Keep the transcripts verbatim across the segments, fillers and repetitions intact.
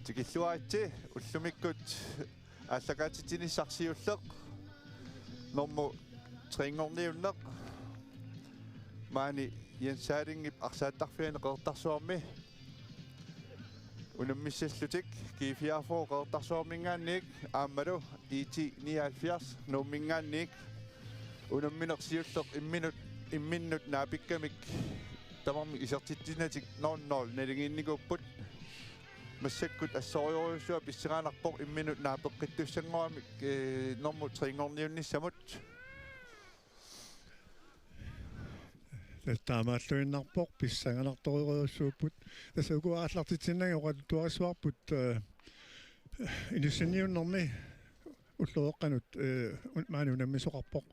Tikilluaritsi ullumikkut aallakaatitsinissaq siulleq. Normu tre-nngorniunneq. Maani Jens Sadingip arsaattarfiani Qeqertarsuarmi unammissallutik, G fireogfyrre Qeqertarsuarminngaanniit aammalu I T nioghalvfjerds Nuumminngaanniit unammineq siulleq imminut, imminnut naapikkamik tamarmik isertitsinatik nul nul naligiinnikuupput. Massakkut assorujussuaq pissanganarpoq imminut naapeqqittussanngorami, eh, normu tre-nngorniunnissamut. Tassa taamaalluinnarpoq, pissanganartorujussuupput. Tassa uku aallartitsinnagit oqaluttuarissavarput, eh, inissinniunnermi ulloqeqqanut, eh, un-, maani unammisoqarpoq.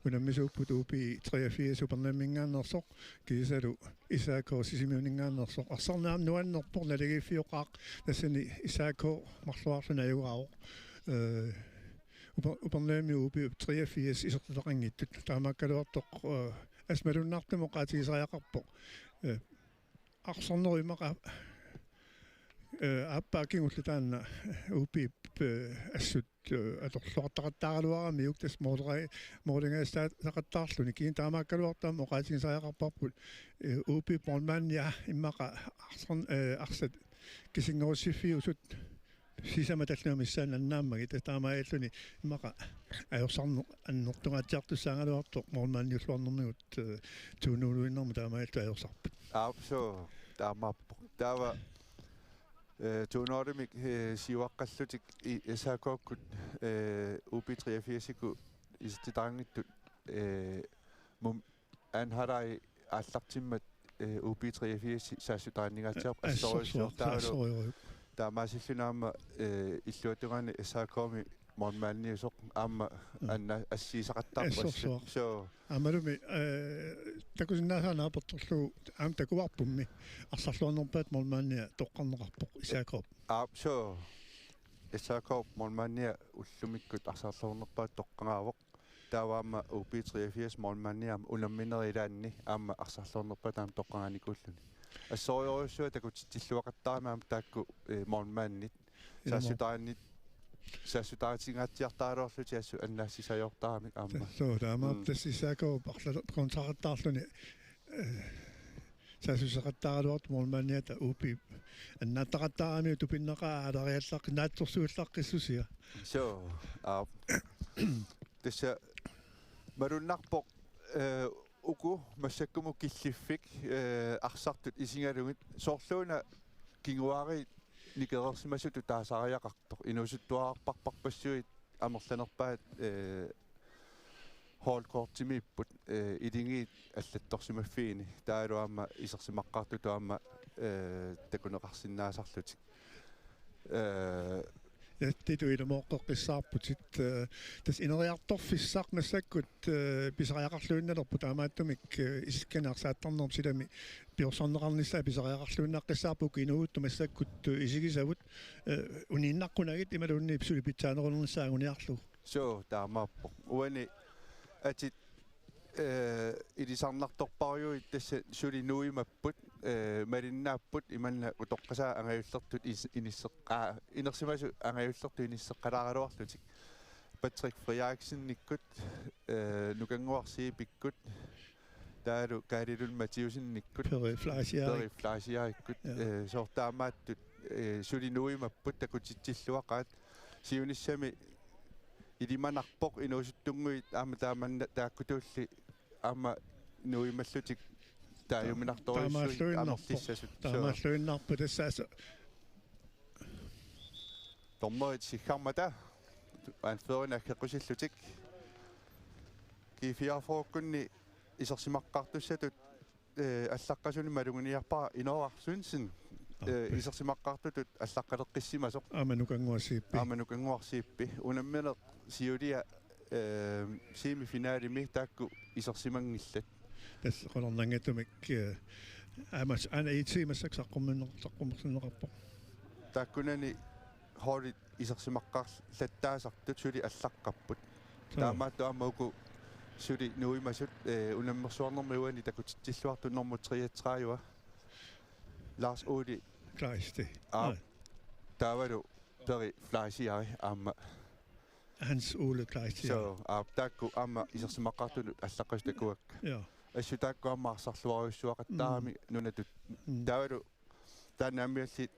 Unammisuupput U B treogfirs Upernavimminngaanneersoq, kiisalu S A K Sisimiuninngaanneersoq. Arsarneq aamma nuannerpoq, naligiiffioqaaq, tassani S A K marluarluni ajugaavoq. Eh, Uper-, Upernavimmi U B treogfirs isertitaqanngitsut. Taamaakkaluartoq, eh, assut malunnartumik oqaatigisariaqarpoq. Eh, arsarnerup immaqa, eh, aappaa kingulleq taanna U B-p, eh, assut, eh, atorluartaqattaaraluarami uku tassa moorlera-, moorlerinngaassaaqattaarluni. Kisianni taamaakkaluartoq aamma oqaatigisariaqarparput, eh, U B-p målmandia immaqa arsarn-, eh, arsat kisinngorussiiffiusut sisamat tallimat missaanni annaammagit, tassa taamaalilluni immaqa ajorsarneq annertungaatsiartussaagaluartoq målmandiulluarnermigut, eh, to nul-iinnarmut taamaalillutik ajorsarput. Aap, suu, taamaappoq. Taava, eh, to nul-imik, eh, siuaqqallutik i-, S A K-kkut, eh, U B treogfirsikkut isertitaqanngitsut, eh, mum-, Anharai aallartimmat, eh, U B treogfirs saassutaaneqarniatsiarpoq. Assorsuaq, assorsuaq, taavalu assorsuaq. Taamaasilluni aamma, eh, illuatungaani S A K-mi målmandiusoq aamma, mm, anna assiisaqattaarpoq. Assorsuaq. Suu. Aammalumi, eh, takusinnaasaannik apertorlugu aamma takuarpummi arsarluarnerpaatut målmandia toqqarneqarpoq S A K-p. Aap, suu. S A K-p målmandia ullumikkut arsarluarnerpaatut toqqagaavoq. Taava aamma U B treogfirs målmandia aamma unamminerit ilaanni aamma arsarluarnerpaatut aamma toqqagaanikuulluni. Assorujussuaq takutitsilluaqattaarami aamma taakku, eh, målmandit. Ilumut. Saassutaanit, saassutaatinngatsiartaraluarlutik assut annaassisariaqartaramik aamma. Suu, taamaappoq. Mm. Tassa S A K-p arlata-, kontraqattaarluni, eh, saassussaqattaaraluartoq målmandiata U B-p annaattaqattaarami tupinnaqaaq aalariallaqqis-, naatsorsuillaqqissusia. Suu, aap. Tassa malunnarpoq, eh, uku massakkumut killiffik, eh, arsartut isigalugit soorluuna kinguaariit nikereersimasutut taasariaqartoq. Inuusuttuararparpassuit amerlanerpaat, eh, holdkortimiipput, eh, iligiit allattorsimaffiini. Taavalu aamma isersimaqqaartutut aamma, eh, takuneqarsinnaasarlutik. Eh, Jattitut ilumooqqeqqissaarputit, eh, tassa ineriartorfissaq massakkut, eh, pisariaqarluinnalerpoq, taamaattumik, eh, isikkanik arsaattarnerup silami piorsarneqarnissaa pisariaqarluinnaqqissaarpoq, uku inuusuttut massakkut, eh, isigisavut, eh, uniinnaqqunagit imaluunniit suli pitsaanerulernissaa anguniarlugu. Suu, taamaappoq. Uani atit, eh, ilisarnartorparujuit tassa suli nuimapput, eh, malinnaapput imanna utoqqasaat angajullertut is-, inisseqqa-, inersimasut angajullertut inisseqqalaaraluarlutik. Patrick Frederiksenikkut, eh, Nukannguaq Zeebikkut, taavalu Kaali Lund Mathiussenikkut, Peri Fleischerip-, Peri Fleischerikkukkut, ja, eh, soorlu taamaattut, eh, suli nuimapput, takutitsilluaqaat. Siunissami ilimanarpoq inuusuttunnguit aamma taamanna taakkutulli aamma nuimallutik taajuminartorujussuit. Taamaalluinnarpoq. Amerlissasut. Suu. Taamaalluinnarpoq tassa, altså. Dommerit siggarmata anførerit aggeqqusillutik. G fireogfyrrekkunni isersimaqqaartussatut, eh, allaqqasunik maluginiarpara Inooraq Svendsen, eh, aappi, isersimaqqaartutut allaqqaleqqissimasoq. Aamma Nukannguaq Zeebi. Aamma Nukannguaq Zeebi. Unammineq siulia, eh, semifinalemi taakku isersimanngillat. Tassa qularnanngitsumik, eh, aamma s-, aana I T massakkut saqqummiunneq-, saqqummersinneqarpoq. Taakkunani holdit isersimaqqaarlattaasartut suli allaqqapput. Suu. Taamaattoq aamma uku suli nuimasut, eh, unammersuarnermi uani takutitsilluartut nummer treogtredive. Lars Ole Kleist. Aap. Aap. taavalu Peri Fleischer aamma. Hans Ole Kleist. So, aap, taakku aamma isersimaqqaartunut allaqqasut takuakka. Ja. Assut taakku aamma arsarluarujussuaqattaarami nunatut. Mm. Taavalu taanna aamma illit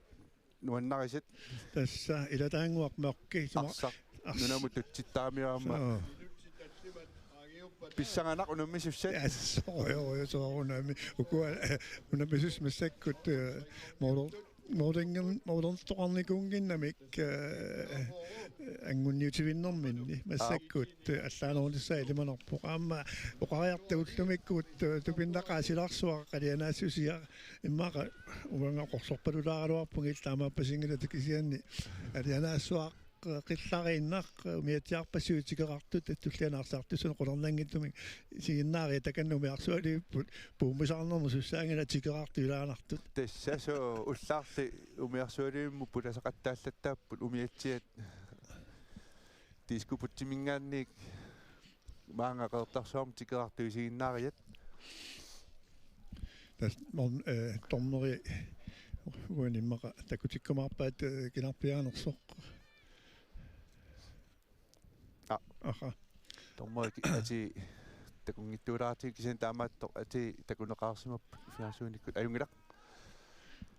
nuannarisat. Tassa ilataannguaq Mørki, suma- Arsaq ars- nunamut tutsittaarami aamma. So. Pissanganaq unammisussat. Ja, soorunami. Ukua, eh, unammisussat massakkut, eh, motor-, motorngen-, motortoqarnikuunnginnamik, eh, anguniutivinnerminni. Massakkut, eh, allaanerunissaa ilimanarpoq. Aamma oqariarta ullumikkut, eh, tupinnaqaaq silarsuaq qalianaassusia immaqa uanga qorsorpalulaaraluarpunga illit taamaappasinngilaq kisianni alianaassuaq qillariinnaq umiatsiarpassuit tikeraartut tulliani arsartussanut qularnanngitsumik isiginnaariat takanna umiarsualivipput puummisarnermut sussaanngilaq tikeraartut ilaanartut. Tassa so ullaarli umiarsualivimmut pulasaqattaallattaapput umiatsiat diskobugtiminngaanniit maanga Qeqertarsuarmi tikeraartut isiginnaariat. Tassa mon, eh, dommeri uani immaqa takutikkumaarpaat, eh, kinarpiaanersoq. Aa. Aha. Dommeri ki-, atii takunngitsuulaartigu kisianni taamaattoq atii takuneqareersimapput fjernsynikkut. Ajunngilaq.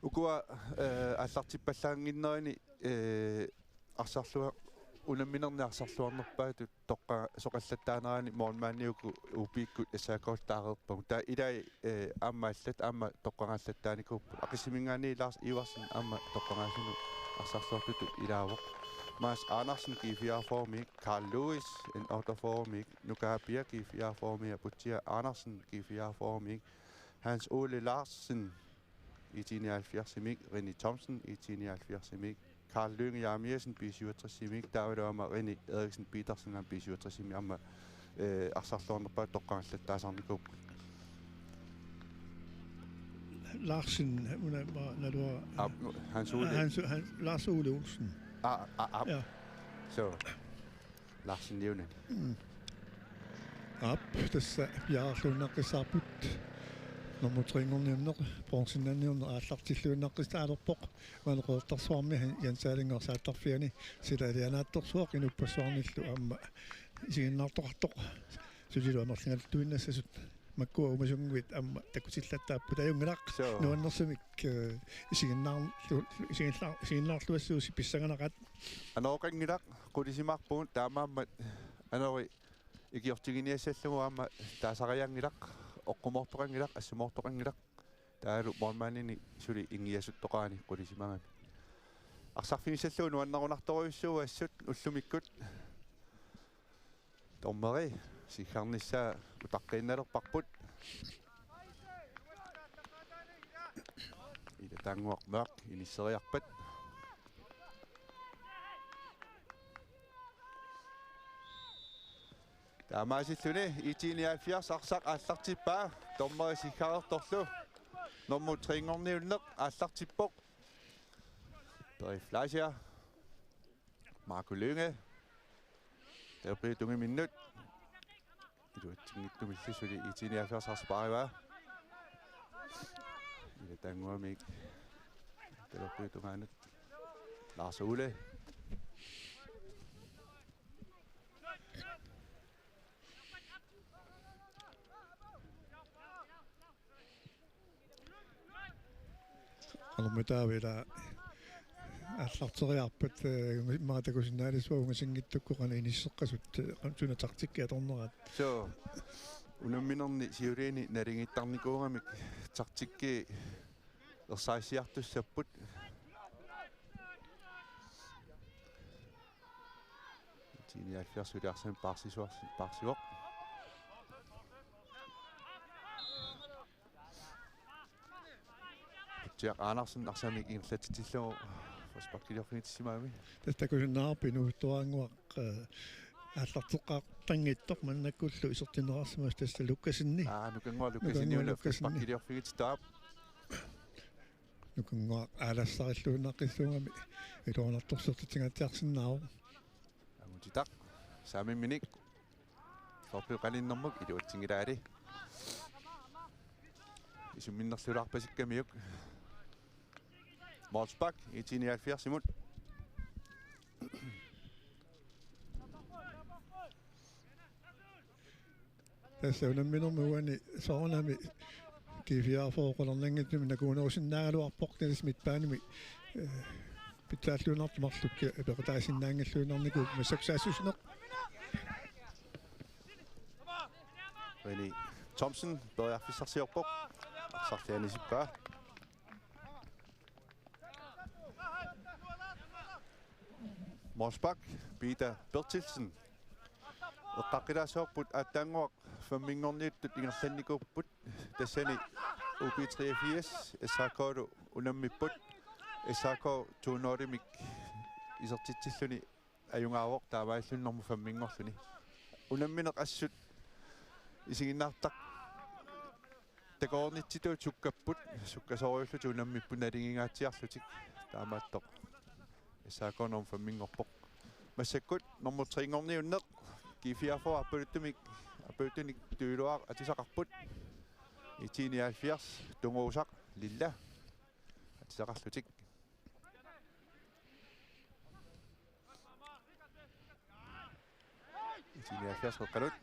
Ukua, eh, aallartippallaannginnerini, eh, arsarlua-, unamminerni arsarluarnerpaatut toqqa-, soqallattaanerani målmandi uku O B-kkut S A K-llu taareerpagut. Taava ilai, eh, aamma allat aamma toqqagaallattaarnikuupput. Aqissiminngaanniit Lars Iversen aamma toqqagaassanut arsarluartutut ilaavoq. Mads Andersen G fireogfyrre-mik, Carl Lewis N otteogfyrre-mik, Nuka Apia G fireogfyrre-mik, Aputia Andersen G fireogfyrre-mik, Hans Ole Larsen I T nioghalvfjerds-imik, René Thomsen I T nioghalvfjerds-imik, Carl Lynge Jeremiassen B syvogtres-imik, taavalu aamma René Eriksen Petersen aamma B syvogtres-imik aamma, eh, arsarluarnerpaatut toqqagallattaasarnikuupput. Larsen, una, ma-, naluara. Aap, Hans Ole. Hans, Hans, Lars Ole Olsen. Aa, aa, aap. Ja. So. Larsen Leonen. Mm. Aap, tassa piaarluinnaqqissaarput. Nummer tre-nngorniunneq, bronzenniunneq aallartilluinnaqqissaalerpoq. Uani Qeqertarsuarmi Jens Erling orsaattarfiani sila alianaatsorsuaq inuppassuarnillu aamma isiginnaartoqartoq. Sutilu amerligaluttuinnassasut. Makkua uumasunnguit aamma takutillattaapput ajunngilaq. So. Nuannersumik, eh, isiginnaarlu-, isiginnaar-, isiginnaarluassuusi pissanganaqaat. Anoroqanngilaq, qulisimaarpugut taamaammat anori ikiortiginiassallugu aamma taasarianngilaq, oqqumoortoqanngilaq, assumoortoqanngilaq. Taavalu målmandini suli ingiasuttoqarani qulisimagami. Arsarfigissallugu nuannerunartorujussuuvoq assut ullumikkut. Dommeri siggarnissaa utaqqiinnalerparput. Ilataannguaq Mørk inisseriarpat. Taamaasilluni I T nioghalvfjerds arsaq aallartippaa, dommeri siggareertorlu. Nummer tre-nngorniunneq aallartippoq. Peri Fleischer. Marco Lynge. Talerpiup tungiminnut. Iluatsinngitsumillu suli I T nioghalvfjerds arsaq paarivaa. Ilataannguamik. Talerpiup tungaanut. Lars Ole. Qanormitaava ila aallarteriarpat, eh, immaqa takusinnaalisuuvoq ungasinngitsukkut qanoq inisseqqasut, eh, qanoq suna taktikki atorneraat. So, unamminerni siuliini naligiittarnikuugamik taktikki ersarissiartussapput. Tinialfiar suliarsian paarsisuarsin paarsivoq. Jack Andersen arsamik ingerlatsitillugu frisparkiliorfigitissimagami. Tassa takusinnaavarput inuusuttuaraannguaq, eh, aallarteqqaartanngitsoq maannakkullu isertinneqarsimasoq tassa Lukassenni. Aa, Nukannguaq Lukassenni. Nukannguaq una Lukassenni. Frisparkiliorfigititaap. Nukannguaq aalassarilluinnaqqissuugami iluanartorsiortitsingatsiarsinnaavoq. Angutitaq. Saamimminik. Sorpiuqalinnermuk iluatsinngilaali. Isumminnerlulaarpasikkamiuk. Målspark, I T nioghalvfjerdsimut. Tassa unamminermi uani soorunami G fireogfyrre qularnanngitsumik nakuunerusinnaagaluarpoq, Niels midtbanemi, eh, pitsaalluinnartoq marluk peqataasinnaanngilluinnarnikuuvoq, massakkut saassussineq. René Thomsen periarfissarsiorpoq. Arsarli anisippaa. Målspark, Peter Berthelsen. Eqqaqqilaassavarput aatsaannguaq femminngorniuttut ingerlannikuupput, tassani U B treogfirs S A K-lu unammipput, S A K to nul-imik isertitsilluni ajugaavoq taamaalilluni normu femminngorluni. Unammineq assut isiginnaartaq takoornitsitut sukkapput, sukkasoorujullutik unammipput nalingingaatsiarlutik, taamaattoq S A K normu femminngorpoq. Massakkut normu trenngorniunneq, G fireogfyrre aappaluttumi, aappaluttuni tujuuluaaq atisaqarput. I T nioghalvfjerds tunguusaq lilla atisaqarlutik. I T nioghalvfjerds Qeqqanut.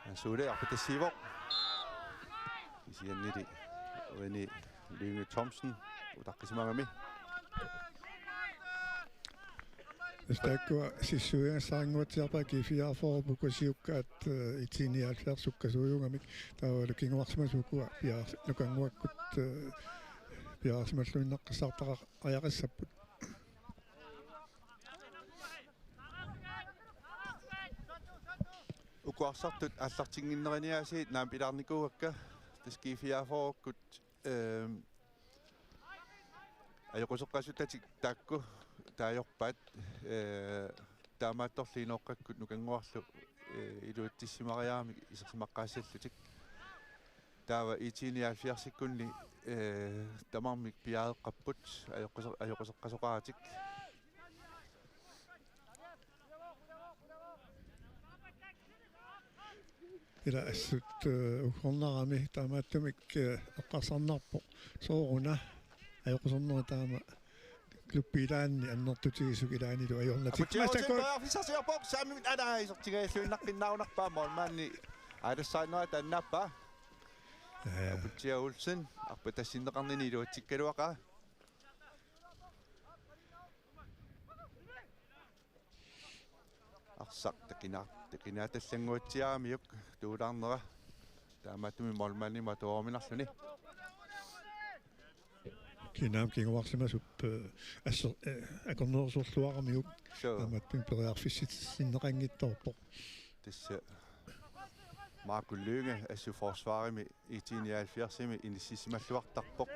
Hans Ole arpatassiivoq. Kisiannili uani Lynge Thomsen utaqqisimagami. Tassa taakkua sissuigassarinnguatsiarpaat G fireogfyrre pukkasiukkaat, eh, I T nioghalvfjerds sukkasuujuugamik, taavalu kinguarsimasut ukua piaars-, Nukannguakkut, eh, piareersimalluinnaqqissaartariaqassapput. Uku arsartut aallartinnginnerani aasiit naamik ilaarnikuuakka, tassa G fireogfyrre-kkut, ehm, ajoquseqqasutatik taakku taajorpaat, eh, taamaattorli inooqqakkut Nukannguarlu, eh, iluatsimariaramik isersimaqqaassallutik. Taava I T nioghalvfjerds-ikkunni, eh, tamarmik piareeqqapput ajoquser-, ajoquseqqasoqaratik. Ila assut, eh, uggornarami taamaattumik, eh, eqqarsarnarpoq sooruna ajoqusernerit taama klubbi ilaanni annertutigisut ilaannilu ajornatik. Aputsiarutin periarfissarsiorpoq, saammi ala isertigalluinnaqqinnaarunarpaa, målmandi aalassaanera taannaappaa. Ja, ja. Aputsiaq Olsen arpatassinneqarnini iluatsikkaluaqaa. Arsaq takina-, takinaatallannguatsiaramiuk tuulaarnera. Taamaattumik målmandimut atuaruminarluni. Kinaam kinguarsimasup, eh, asse-, eh, akornerusorluaramiuk. Suu. Taamaattumik periarfissinneqanngitsoorpoq. Tassa Marco Lynge assut forsvarimi I T nioghalvfjerds-imi inissisimalluartarpoq.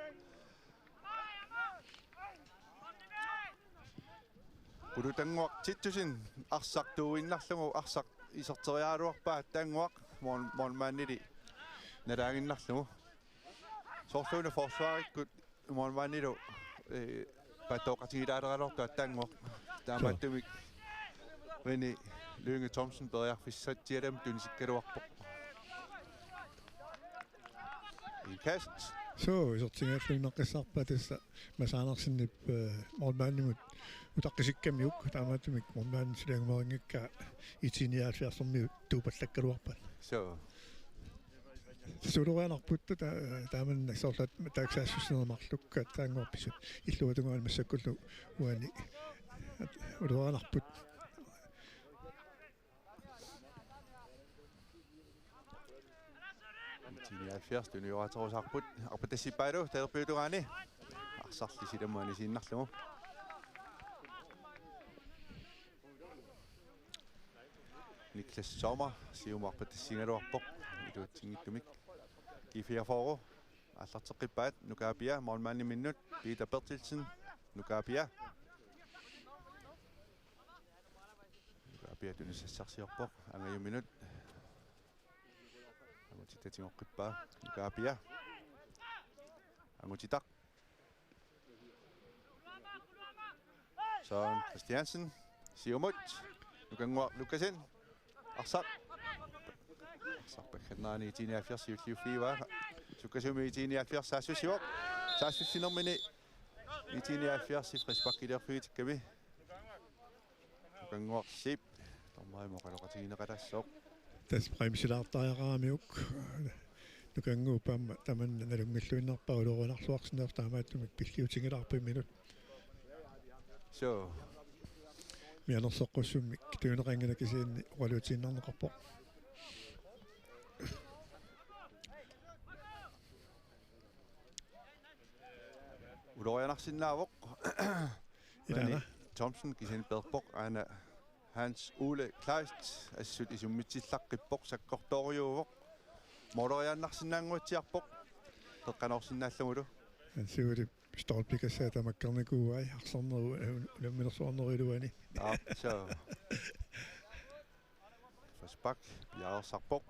Pulutannguaq Titussen arsaq tuuinnarlugu arsaq iserteriaraluarpaa aatsaannguaq mål-, målmandili nalaaginnarlugu. Soorluuna forsvarikkut målmandilu, eh, paattooqatigiilaaleraluartoq aatsaannguaq. Taamaattumik René Lynge Thomsen periarfissatsialami tunisikkaluarpoq. Indkast. Suu, isertigalluinnaqqissaarpaa tassa Mads Andersenip, eh, målmandimut utaqqisikkamiuk, taamaattumik målmandit suli angumeqanngikkaa I T nioghalvfjerds-ermiut tuupallakkaluarpaat. Suu. Tassa ulorianarput ta-, taamannak soorlu taakku saassussinerit marluk aatsaannguaq pisut illuatungaani massakkullu uani ulorianarput. I T nioghalvfjerds tunioraaterusaarput, arpatassippaalu talerpiutungaani. Arsarli silamut anisiinnarlugu. Niklas Sommer siumut arpatassiigaluarpoq iluatsinngitsumik. G fireogfyrre aallarteqqippaat, Nuka Apia målmandiminnut, Peter Berthelsen, Nuka Apia. Nuka Apia tunissassarsiorpoq, angajuminut. Angutitaq tigoqqippaa, Nuka Apia. Angutitaq. Søren Christiansen, siumut. Nukannguaq Lukassen. Arsaq. Arsaq paggannerani I T nioghalvfjerds siulliuffigaa. Sukkasuumik I T nioghalvfjerds saassussivoq. Saassussinermini I T nioghalvfjerds frisparkiliorfigitikkami. Nukannguaq Zeeb. Dommerimut oqaloqatigineqalaassaaq. Tassa bremsilaartariaqaramiuk. Nukannguup aamma tamanna nalunngilluinnarpaa ulorianarluarsinnaasoq, taamaattumik pilliutigilaarput imminut. So. Mianersoqqussummik tunineqanngilaq kisianni oqaluutiinnarneqarpoq. Ulorianarsinnaavoq. Ilaana. Mani Thomsen kisianni peerpoq aana Hans Ole Kleist assut isummitsillaqqippoq, sakkortoorujuuvoq. Måleriaannarsinnaannguatsiarpoq. Peqqanoorsinnaallugulu. Hans Ole stolpikassaa tamakkarnikuuai, arsarnerup unamminersuarnerup iluani. Aap, so. Frispark piareersarpoq.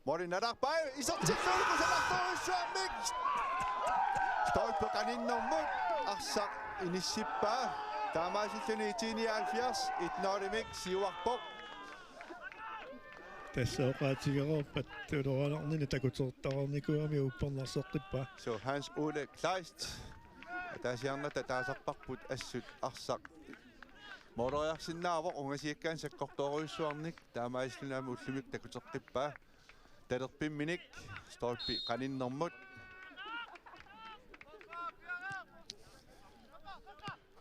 Måli nalarpai, isertillugu kusanartorujussuarmik. Stolpe qaninnermut arsaq inissippaa. Taamaasilluni I T nioghalvfjerds et nul-imik siuarpoq. Tassa oqaatigereerpat ulorianarnini takutereertarnikuugami uppernarseqqippaa. So Hans Ole Kleist. Ataasiarnata taasarparput assut arsaq måleriarsinnaavoq ungasiakkaanni sakkortoorujussuarnik, taamaasilluni aamma ullumikkut takuteqqippaa. Talerpimminik stolpe qaninnermut.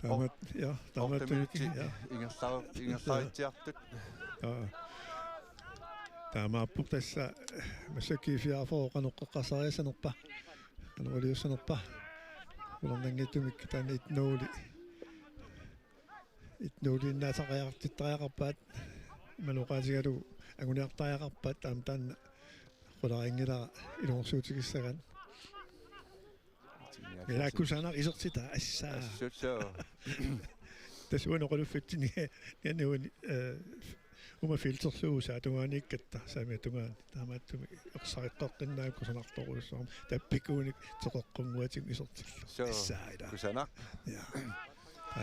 Taamat-, ja, taamaattumik, otte minutit ja. Ingerla-, ingerlaritsiartut. Ja. Taamaappoq tassa massakkut G fireogfyrre qanoq eqqarsariassanerpa. Qanoq iliussanerpa. Qularnanngitsumik taanna et nul. Et nul-innaasariartittariaqarpaat, imaluunniit oqaatigalugu anguniartariaqarpaat, aamma taanna qularinngilara ilungersuutigissagaat. Ila kusanaq isertitaa, assaa. Assut soo. Tassa uani oqaluffitsinni niani uani, eh, uuma felterlugu saatungaaniikkatta, saamiata tungaani. Taamaattumik ersareqqeqqinnaaq kusanartorujussuarmik, tappikuunik teqeqqunnguatigut isertillugu. Soo, assaa ila. Kusanaq. Ja.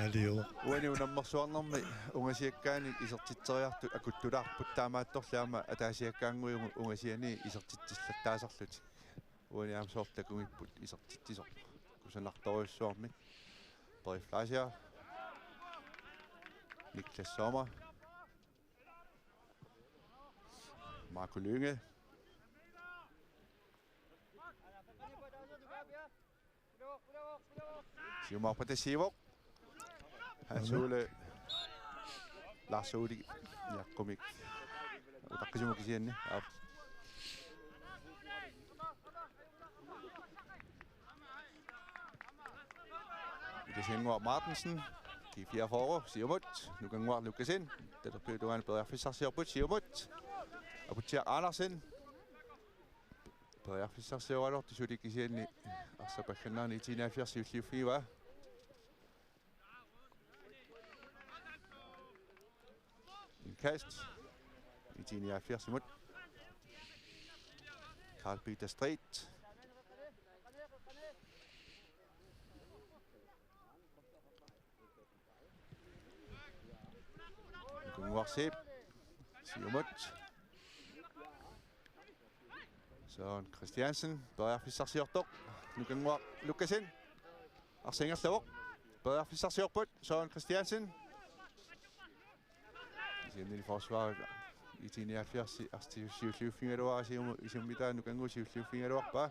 Aalio. Uani unammersuarnermi ungasiakkaanni isertitseriartut akuttulaarput, taamaattorli aamma ataasiakkaannguit unga-, ungasianni isertitsillattaasarlutik. Uani aamma soorlu takugipput isertitsisoq kusanartorujussuarmik. Peri Fleischer. Niklas Sommer. Marco Lynge. Siumoorpata siivoq. Hans Ole. Lars Ole. Jaqqumik. Utaqqisumut kisianni. Aap. Ilisiannguaq Martensen. G fireogfyrre. Siumut. Nukannguaq Lukassen. Talerpiup tungaanut periarfissarsiorput. Siumut. Aputsiaq Andersen. Periarfissarsioraluartoq suli kisianni arsaq paggannerani I T nioghalvfjerds siulliuffigivaa. Indkast. I T nioghalvfjerds-imut. Karl Peter Street. Nukannguaq Zeeb. Siumut. Søren Christiansen. Periarfissarsiortoq. Nukannguaq Lukassen. Arsaq ingerlavoq. Periarfissarsiorput. Søren Christiansen. Kisiannili forsvarit I T nioghalvfjerds arsaq siulliuffigigaluara siumut isummitaa Nukannguup siulliuffigigaluarpaa.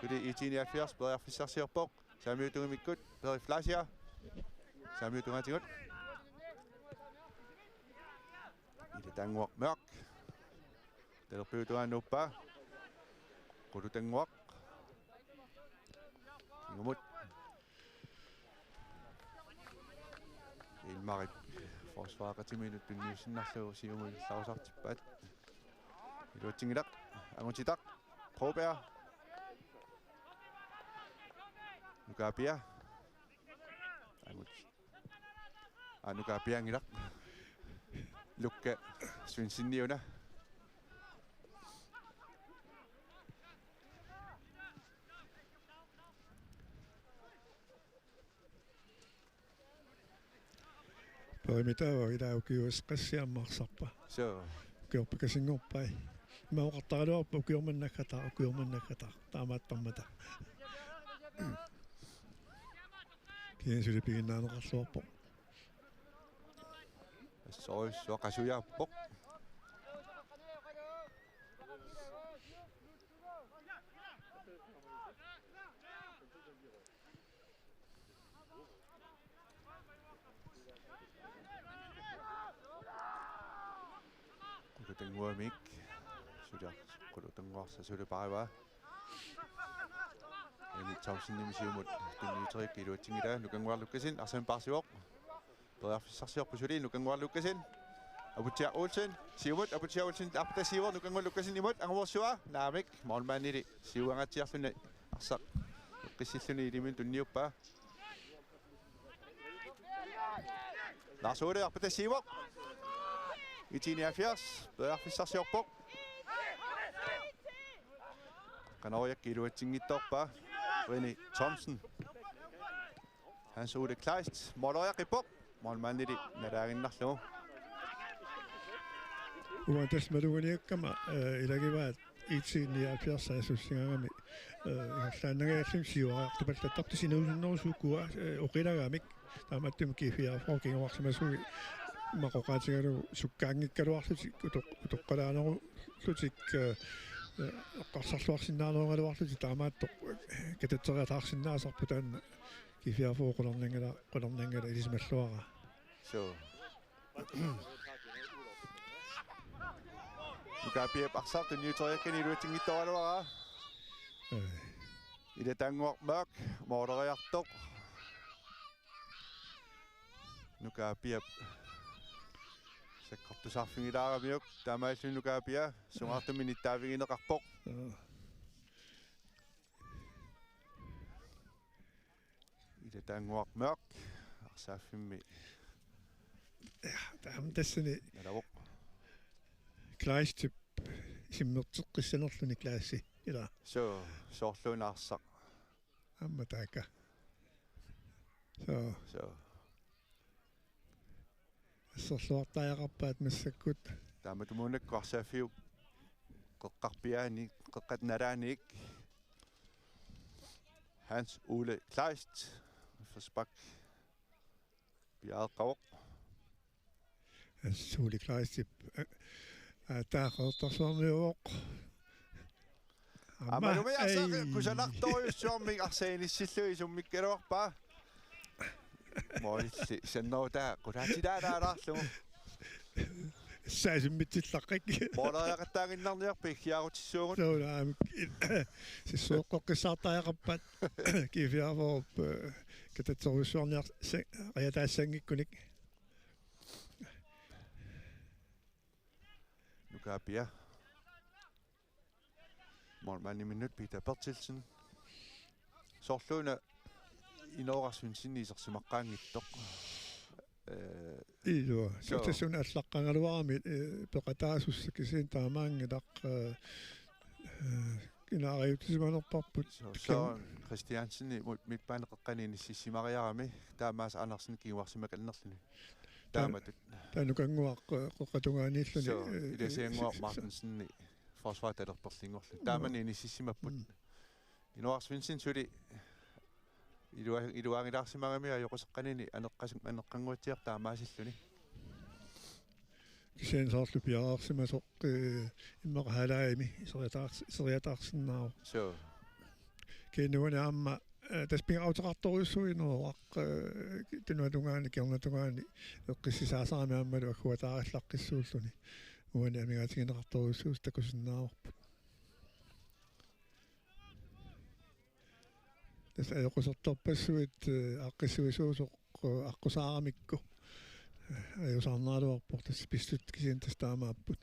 Suli I T nioghalvfjerds periarfissarsiorpoq. Saamiutugumikkut Peri Fleischer. Saamiutugaatigut. Ilitannguaq Mørk. Talerpiup tungaanut nuuppaa. Qulutannguaq. Kingumut. Ilmarip forsvareqatiminut tunniussinnarlugu siumut ingerlarusaartippaat. Iluatsinngilaq. Angutitaq. Broberg. Nuka Pia. Angut-, aa, Nuka Pianngilaq. Lukka Svendsen-iuna. Perimitaava ila ukiut qassiammarsarpa. Soo. Ukiorpakkasinngorpai. Ima oqartaraluarpoq ukiormannakkata, ukiormannakkata. Taamaattarmata. Kisianni suli piginnaaneqarluarpoq. Soorujussuaq qasujaappoq. Qulutannguamik. Suliaq Qulutannguarsa suli paarivaa. René Thomsenimit siumut tunniuteriikka iluatsinngilaa. Nukannguaq Lukassen arsaq paarsivoq. Periarfissarsiorpoq suli Nukannguaq Lukassen. Aputsiaq Olsen. Siumut Aputsiaq Olsen arpatassiivoq Nukannguaq Lukassenimut. Angumorsua. Naamik. Målmandili siuangaatsiarluni arsaq eqqissilluni iliminnut tunniuppaa. Lars Ole arpatassiivoq. IT-nioghalvfjerds. Periarfissarsiorpoq. Qanoq iluatsinngitsoorpaa. René Thomsen. Hans Ole Kleist. Måleriaqqippoq. Målmandili nalaaginnarlugu. Uanga tassa maluganiakkama, eh, ilagivaat IT-nioghalvfjerds saassussigaangami, eh, ingerlaannangajallutik siuariartupallattartut sinuusunnerusukkua, eh, oqilagamik. Taamaattumik G-fireogfyrre kinguarsimasuugami oqaatigalugu sukkaanngikkaluarlutik utoq-, utoqqalaanerullutik, eh, eh, eqqarsarluarsinnaanerugaluarlutik taamaattoq, eh, katerteriataarsinnaasarput taanna G-fireogfyrre qularnanngilaq, qularnanngilaq ilisimalluaraa. Suu. Nuka Piap arsaq tunniuteriakkani iluatsinngitsoraluaraa. Eh. Ilataannguaq Mørch måleriartoq. Nuka Piap sakkortusaarfigilaaramiuk taamaalilluni Nuka Pia sungaartumik nittaavigineqarpoq. Eh. Ilataannguaq Mørch arsaaffimmi. Ja, taama tassani nalavoq. Kleistip simmerteqqissanerluni Kleist. Ila. Suu, soorluuna arsaq. Aamma taakku. Suu. Suu. Asserluartariaqarpaat massakkut. Taamatumuunakkut arsaaffiup qeqqarpiaani, qeqqata nalaani. Hans Ole Kleist. Frispark. Piareeqqavoq. Hans Ole Kleistip, eh, eh, taaqertarsuarniuvoq. Aamma, aamma lumi arsaq ei. Kusanartorujussuarmik arsaq inissillugit summikkaluarpaa. Målilli sannerutaa qulaatilaalaalaarlugu. Saasimmitsillaqqikkit. Måleriaqattaaginnarniarpit ikkiarutissuugut. Suu, naamik. Sissueqqoqqissaartariaqarpaat. G-fireogfyrre, eh, katersorujussuarniar-, se-, riataassanngikkunik. Nuka Pia. Målmandiminnut Peter Berthelsen. Soorluuna Inooraq Svendsenip isersimaqqaanngitsoq. Eh, ilua. Suu. Tassuuna allaqqagaluarami, eh, peqataasussat kisianni taamaanngilaq, eh, eh, inaariuutisimanerparput. Suu, Søren Christiansen midtbanep qeqqani inississimariarami, taamaasa Andersen kinguarsimakannerluni. Taa-, taamatut. Taanna Nukannguaq, eh, qeqqata tungaaniilluni, suu, eh, Ilasiannguaq si-, si-, Martensen forsvarip talerperlinngorluni. Taamani inississimapput. Mm. Inooraq Svendsen suli ilua-, iluaanngilaarsimagami ajoquseqqanini aneqqas-, aneqqannguatsiartoq taamaasilluni. Kisianni soorlu piareersimasoq, eh, immaqa halvlegimi iseriataars-, iseriataarsinnaavoq. Suu. Kisianni uani aamma, eh, tassa pingaaruteqartorujussuuvoq Inooraq, eh, tunuatungaani, kiornatungaani eqqissisaasarami aammalu agguataarillaqqissuulluni. Uani amigaatigineqartorujussuusoq takusinnaavarput. Tassa ajoqusertorpassuit, eh, aaqqissuisuusoq, eh, aqqusaaramikku. Eh, ajuusaarneraluarpoq tassa pissutsit kisianni tassa taamaapput.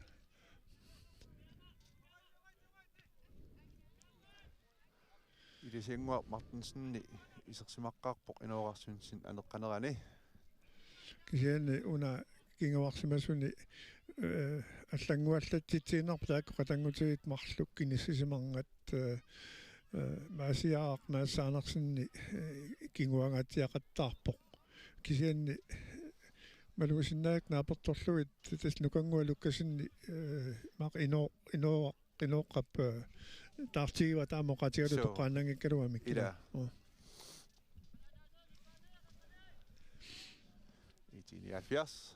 Ilasiannguaq Martensenip isersimaqqaarpoq Inooraq Svendsen aneqqanerani. Kisianni una kinguarsimasuni, eh, allannguallatsitsiinnarpoq taakku qatanngutigiit marluk inissisimanngillat, eh, eh, Maasiaq Mads Andersenip, eh, kinguangaatsiaqattaarpoq. Kisianni, eh, malugisinnaagakkit naapertorlugit tassa Nukannguaq Lukassenip, eh, maanna Ino-, Inooraq Qinooqqap, eh, taartigiva taama oqaatigalugu. Suu. Toqqaannanngikkaluamik. Ila. Oo. IT-nioghalvfjerds.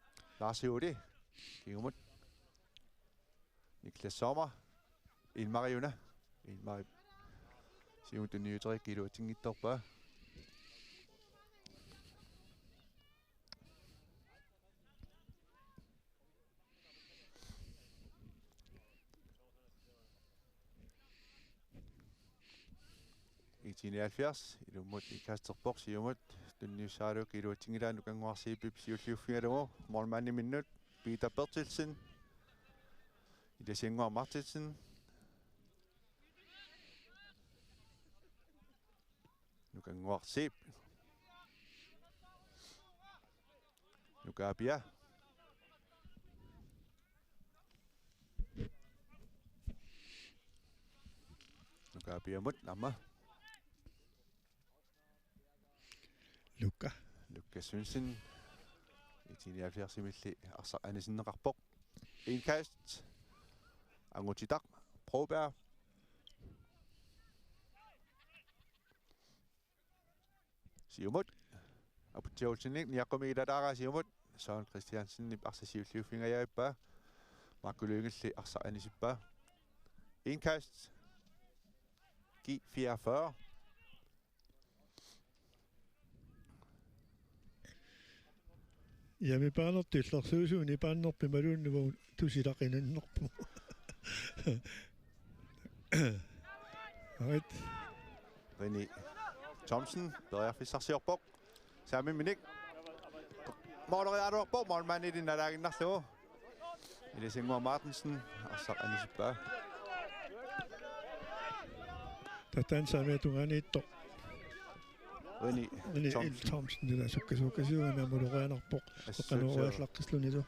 Lars Juuli. Kingumut. Niklas Sommer. Ilmariuna. Ilmari. Siumut tunniuteriikka iluatsinngitsoorpaa. IT-nioghalvfjerds, ilummut indkasterpoq, siumut tunniussaraluarlugu iluatsinngilaa, Nukannguaq Zeebip siulliuffigalugu, målmandiminnut, Peter Berthelsen, Ilasiannguaq Martinsen, Nukannguaq Zeeb. Nuka Apia. Nuka Apiamut aamma. Luka. Luka Svendsen. IT-nioghalvfjerdsimilli arsaq anisinneqarpoq. Indkast. Angutitaq. Broberg. Siumut. Aputsiaq Olsenip niaqqumiigilaarpaa siumut. Søren Christiansenip arsaq siulliuffigingajappoq. Marco Lyngeli arsaq anisippaa. Indkast. G fireogfyrre. Jami Panerti illersuisuuni Panerpi maluunnugu tusilaqinannerpu. Right. René Thomsen, periarfissarsiorpoq. Saamimminik. Måleriaaruarpoq, målmandili nalaaginnarlugu. Ilasiannguaq Martinsen, arsaq anisippaa. Tataan saamiata tungaaniittoq. René René Thomsen. Thomsen, ila sukkasuukasiugami aamma måleriaanarpoq. Assut, qanuuallaqqillunilu.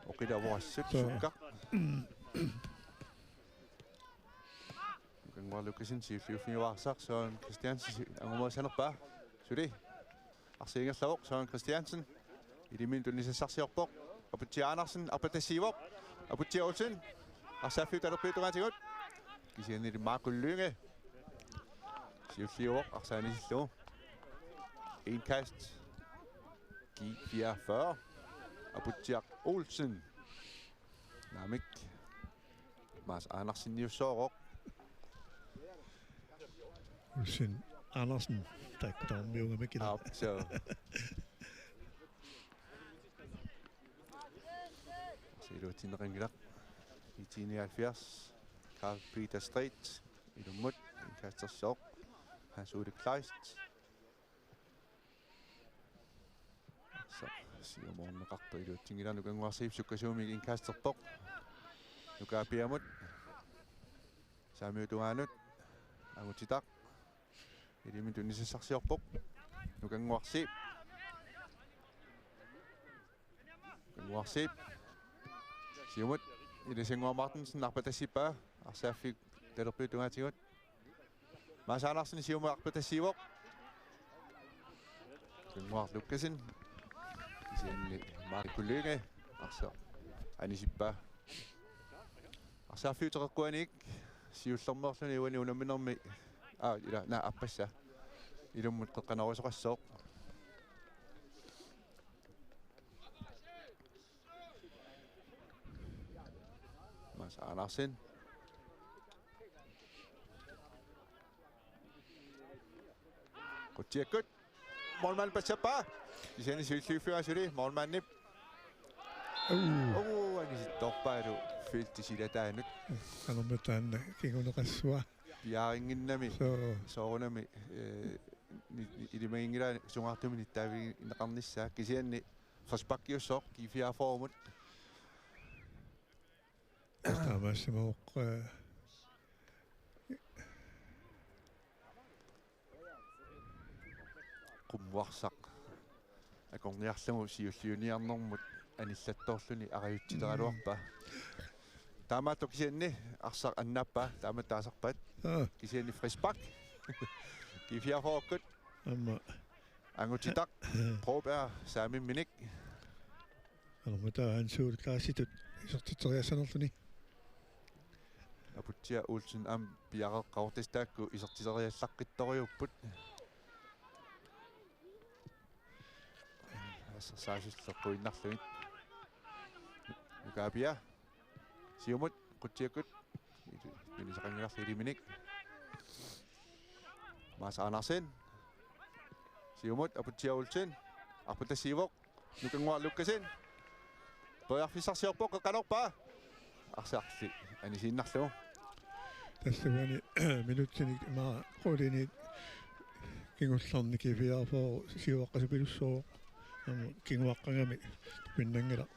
Oqilavoq assut. Suu. Sukka. Nukannguaq Lukasen siulliuffigalugu arsaq Søren Christiansen si-, angumerisanerpaa. Suli. Arsaq ingerlavoq Søren Christiansen. Ilaminnut tunniussarsiorpoq. Aputsiaq Andersen, arpatassiivoq. Aputsiaq Olsen. Arsaaffiup talerpiata tungaatigut. Kisiannili Marco Lynge. Siulliuvoq arsaq anisillugu. Indkast. G fireogfyrre. Aputsiaq Olsen. Naamik. Mads Anderseniussaaq. Olsen Andersen. Taakku tamarmiuungamik ila. Aap, suu. Siluatsinneqanngilaq. IT-nioghalvfjerds. Carl Peter Strait. Ilummut. Indkastersivoq. Hans Ole Kleist. Sa-, siumoorneqartoq iluatsinngilaq, Nukannguaq Zeeb sukkasuumik indkasterpoq. Nuka Apiamut. Saamiata tungaanut. Angutitaq. Ilaminnut tunniussarsiorpoq. Nukannguaq Zeeb. Nukannguaq Zeeb. Siumut. Ilasiannguaq Martinsen arpatassippaa. Arsaaffiup talerpiata tungaatigut. Mads Andersen siumut arpatassiivoq. Nukannguaq Lukasen. Kisianni Marco Lynge. Arsaq anisippaa. Arsaaffiup teqeqquaniit siullermeerluni uani unamminermi. Aa, ila, naa, aappassaa. Ilummut qeqqanorisoqassooq. Mads Andersen. Qutsiakkut. Målmand passappaa. Kisianni siulliuffigaa suli målmandip. Uu. Uu, anisittoorpaalu feltip silataanut. Qanormi taanna kinguneqassua. Piaarinnginnami. Suu. Soorunami, eh, ni-, ni-, ilimaginngilaat sungaartumik nittaavigineqarnissaa. Kisianni frisparkiussaaq G fireogfyrremut. Taamaassimavoq, eh, qummuarsaq akorniarlugu siulliuniarnermut anillattoorluni arajutsiteraluarpaa. Taamaattoq kisianni arsaq annaappaa, taama taasarpaat. Aa. Kisianni frispark. G fireogfyrreukkut. Aamma. Angutitaq. Broberg saamimminik. Qanormita Hans Ole Kleistitut isertitseriassanerluni. Aputsiaq Olsen aamma piareeqqavoq, tassa taakku isertitseriallaqqittorujuupput. Assut saasullu quinnarlugit. Nukaapia. Siumut, Qutsiakkut. Tunisaqanngilarli ilaminik. Mads Andersen. Siumut, Aputsiaq Olsen. Arpatassiivoq. Nukannguaq Lukassen. Periarfissarsiorpoq, qeqqanorpaa. Arsarli anisiinnarlugu. Tassa uani minutsinik ima qulinik kingullerni G fireogfyrre siuaqqasupilussuuvoq. Aamma kinguaqqagami tupinnanngilaq.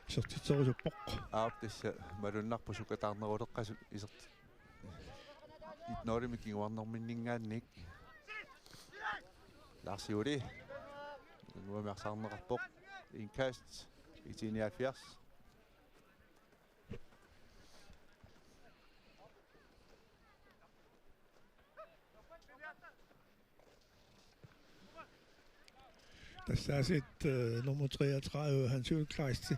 Isertitserusuppoq. Aap, tassa malunnarpoq sukataarneruleqqasut isertit. Itnoorimi kinguarnerminninngaanniit. Lars Juuli. Nuummi arsaarneqarpoq. Indkast. I T nioghalvfjerds. Tassa aasiit, øh, nummer treogtredive, Hans Juul Kleist,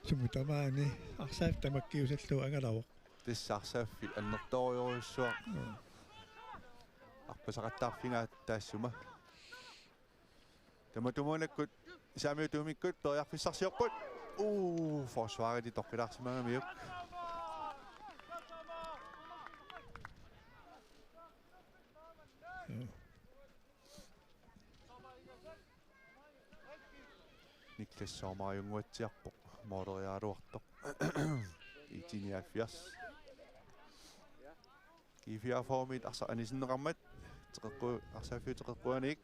sumut tamaani arsaap tamakkiusallugu angalavoq. Tassa arsaaffiit annertoorujussuaq. Mm. Arpasaqattaarfigaat taassuma. Tamatumuunakkut saamiutuumikkut periarfissarsiorput. Uu, forsvarit toqqilaarsimagamiuk. Niklas Sommer ajunguatsiarpoq, måleriaraluartoq. I T nioghalvfjerds. G fireogfyrre-mit arsaq anisinneqarmat, teqeqqu-, arsaaffiup teqeqquaniit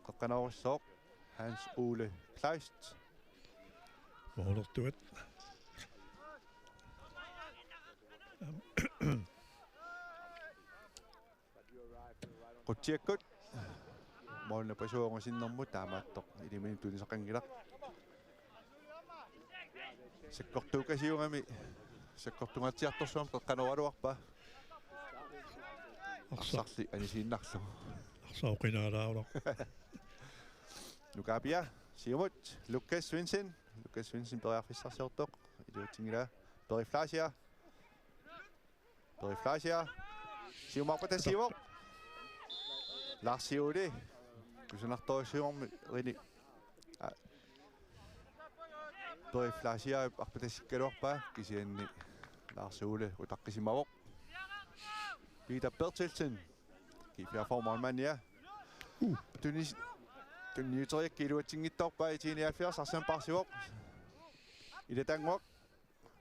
qeqqanoorissooq Hans Ole Kleist. Målertuat. Qutsiakkut. Målip napasuuvoq sinnermut, taamaattoq ilaminik tunisaqanngilaq. Sakkortuukasiugami, sakkortungaatsiartorsuarmik qeqqanooraluarpaa. Arsa-, arsarli anisiinnarlugu. Arsaq oqinaalaarlugu. Nukaapia, siumut, Lukas Svendsen. Lukas Svendsen periarfissarsiortoq. Iluatsinngilaa. Peri Fleischer. Peri Fleischer. Siumut arpatassiivoq. Lars Juuli. Kusanartorujussuarmi rini. Aa. Peri Fleischer arpatassikkaluarpaa, kisianni Lars Juuli utaqqisimavoq. Peter Berthelsen. G fireogfyrre målmandia. Uh. Tunis-, tunniuteriaraa iluatsinngitsoorpaa, I T nioghalvfjerds arsamik paarsivoq. Ila Tannguaq.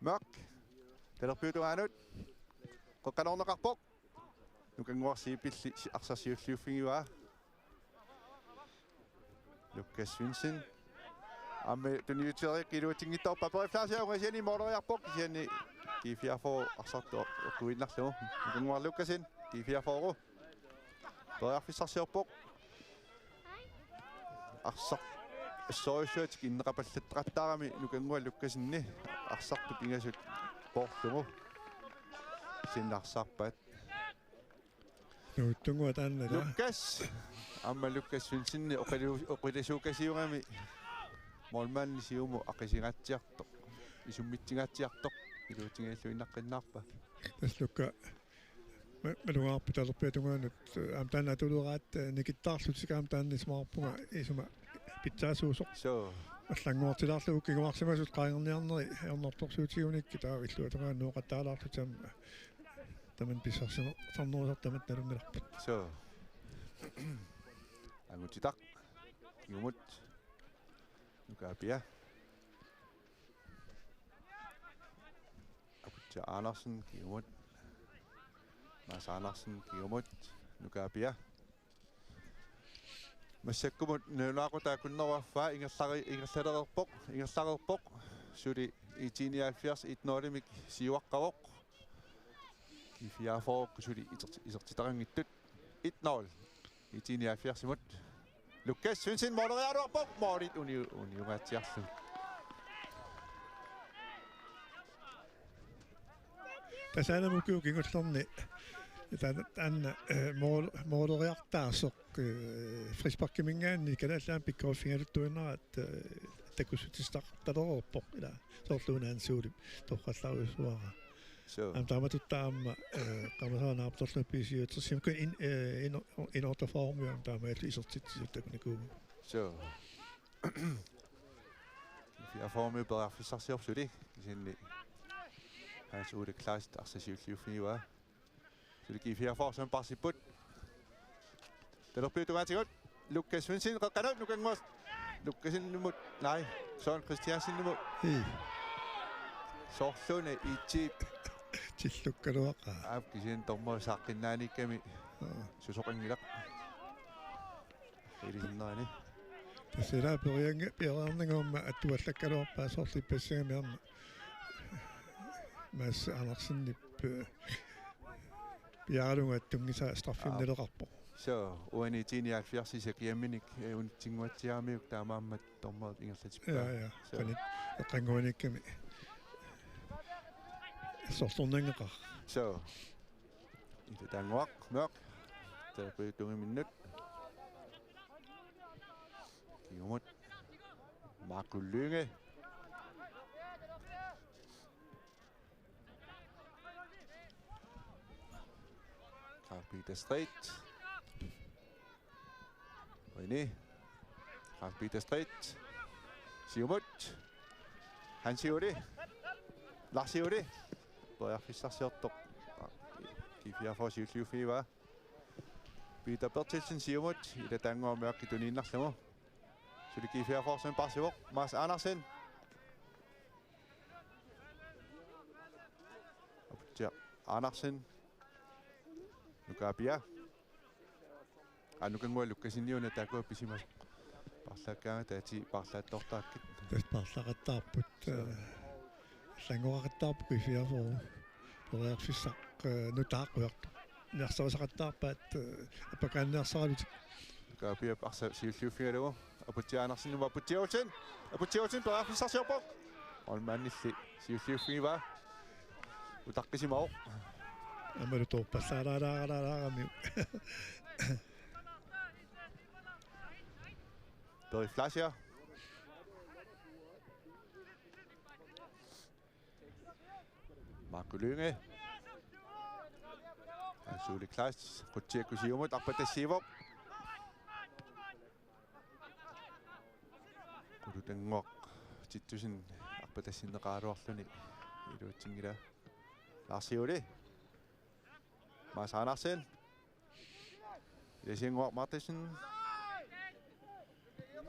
Mørch. Talerpiup tungaanut. Qeqqanoorneqarpoq. Nukannguaq Siipilli si-, arsaq siulliuffigivaa. Lukas Svendsen. Aamma tunniuteriaraa iluatsinngitsoorpaa, Peri Fleischer ungasiani måleriarpoq, kisianni G fireogfyrre arsartoq eqquinnarlugu. Nukannguaq Lukassen, G fireogfyrre. Periarfissarsiorpoq. Arsaq assorujussuaq inneqapallattaqattaarami Nukannguaq Lukassenip arsartut pingasut poorlugu. Sinna arsaarpaat. Nuuttunnguaq taanna, ilaa. Lukas. Aamma Lukas Svendsen oqilu-, oqilisuukasiugami. Målmandi siumut aqisingaatsiartoq. Isummitsingaatsiartoq. Iluatsinngilluinnaqqinnaarpaa. Tassa Luka. Ma-, malugaarput talerpiata tungaanut, aamma taanna atuleraat, eh, nikittaarlutik aamma taanna isumaqarpunga isuma pitsaasuusoq. Suu. Allannguartilaarlugu kinguarsimasut qaangerniarneri ajornartorsiutigunikkit taava illuatungaanut nooqattaalaarlutik aamma tamanna pissarsinerusarnerusartut tamatta nalunngilarput. Suu. Angutitaq. Kingumut. Nukaapia. Aputsiaq Andersen kingumut. Mads Andersen kingumut. Nukaapia. Massakkumut nalunaaqutaa akunnerugaffaa, ingerlari-, ingerlalereerpoq, ingerlareerpoq. Suli I T nioghalvfjerds et nul-imik siuaqqavoq. G fireogfyrre suli iser-, isertitaqanngitsut. Et nul. I T nioghalvfjerds-imut. Lukas Svendsen måleriaraluarpoq, målit uni-, uniungaatsiarlugit. Tassa aamma ukiup kingullerni ta-, taanna, eh, mål-, måleriartaasoq, eh, frisparkiminngaanniit Kalaallit Nunaanni pikkoriffigaluttuinnaraat, eh, takussutissaqartalereerpoq, ilaa, soorlu una Hans Juulip torrallarujussuara. Suu. Aamma taamatut aamma, eh, Qamasa Naaptorlu P C U-tersimmut in-, eh, in-, in otteogfyrre-miut aamma taamaalillutik isertitsisut takunikuupput. Suu. Formi periarfissarsiorpoq suli. Kisianni Hans Ole Kleist arsaq siulliuffigivaa. Suli G fireogfyrre sumut paarsipput. Talerpiup tungaatigut. Lukas Svendsen qeqqanut Nukannguaq. Lukassenimut. Nej, Søren Christiansenimut. Ii. Soorluuna Itip. Tillukkaluaqaa. Aap, kisianni dommeri saaqqinnaanermini. Aa. Susoqanngilaq. Ilisinnaani. Tassa ilaa periarfissaq, periarfissaq aamma atuallakkaluarpaa soorlu ippassigami aamma. Mads Andersenip, eh, piaaralunga attunngisaa straffimik Aap. Naleqarpoq. So, uani tiini alfiarsi sakiamminik, eh, unitsinnguatsiaramiuk taamaammat dommerit ingerlatippaa. Ja, ja. So. Qanit, eqqannguanikkami. Sorsornanngaqaaq. So. Ilataannguaq, Mørch. Talerpiup tungiminnut. Kingumut. Marco Lynge. Carl Peter Strait. Uani. Carl Peter Strait. Siumut. Hansi Ole. Larsi Ole. Periarfissarsiortoq. G fireogfyrre siulliuffigivaa. Peter Berthelsen siumut. Ilataannguaq Mørch tuniinnarlugu. Suli G fireogfyrre sumut paarsivoq. Mads Andersen. Aputsiaq Andersen. Nuka Apia. Aa, Nukannguaq Lukasseniuna taakku pisimasoq. Paarlaakkaangatta atii paarlaattoortarakkit. Tassa paarlaqattaarput, eh, allanngoraqattaarput G fireogfyrre. Periarfissaq, eh, nutaaq qujartoq. Niarsarisaqattaarpaat, eh, appakaanniarsaralutik. Nuka Apiap arsaq siulliuffigalugu. Aputsiaq Andersen, Aputsiaq Olsen. Aputsiaq Olsen periarfissarsiorpoq. Målmandilli siulliuffigivaa. Utaqqisimavoq. Aammalu toorpallaalaalaaralaaramiuk. Peri Fleischer. Marco Lynge. Hans Ole Kleist. Qutsiakkut siumut arpatassiivoq. Qulutannguaq Tittussen arpatassinneqaraluarluni iluatsinngilaa. Larsi Ole. Mads Andersen. Ilasiannguaq Martinsen.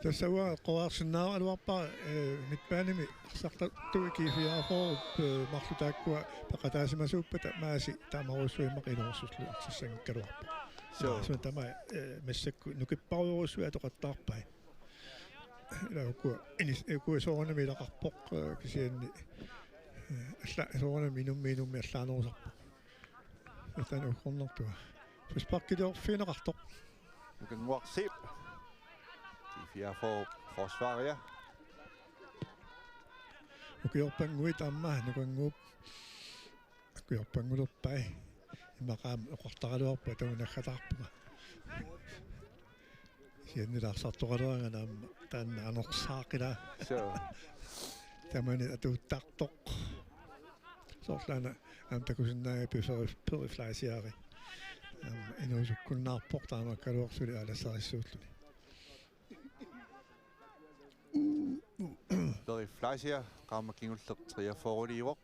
Tassa uanga eqqoriarsinnaagaluarpara, eh, midtbanemi arsartartui G fireogfyrre, eh, marluk taakkua peqataasimasuuppata Maasi tamarujussuaq immaqa iluarsullu arsassanngikkaluarpoq. So. Tassa tamaat, eh, massakkut nukipparujorujussuit atoqattaarpai. Ila ukua inis-, ukua soorunami ilaqarpoq, eh, kisianni, eh, alla-, soorunami inummi inummi allaanerusarpoq. Taanna uggornartua. Frisparkiliorfigineqartoq. Nukannguaq Zeeb. G fireogfyrre forsvaria. Ukiorpannguit aamma Nukannguup. Ukiorpanngulerpai. Immaqa aamma oqartaraluarpunga taava naggataarpunga. Kisianni arsartoqaleraangat aamma taanna anersaaqilaa. So. Tamanit atuuttartoq. Soorlu aana aamma takusinnaagavit Peri, Peri Fleischer. Aamma inuusukkunnaarpoq taamaakkaluartoq suli aalassarissuulluni. Peri Fleischer, qaammat kingulleq treogfyrre-liivoq.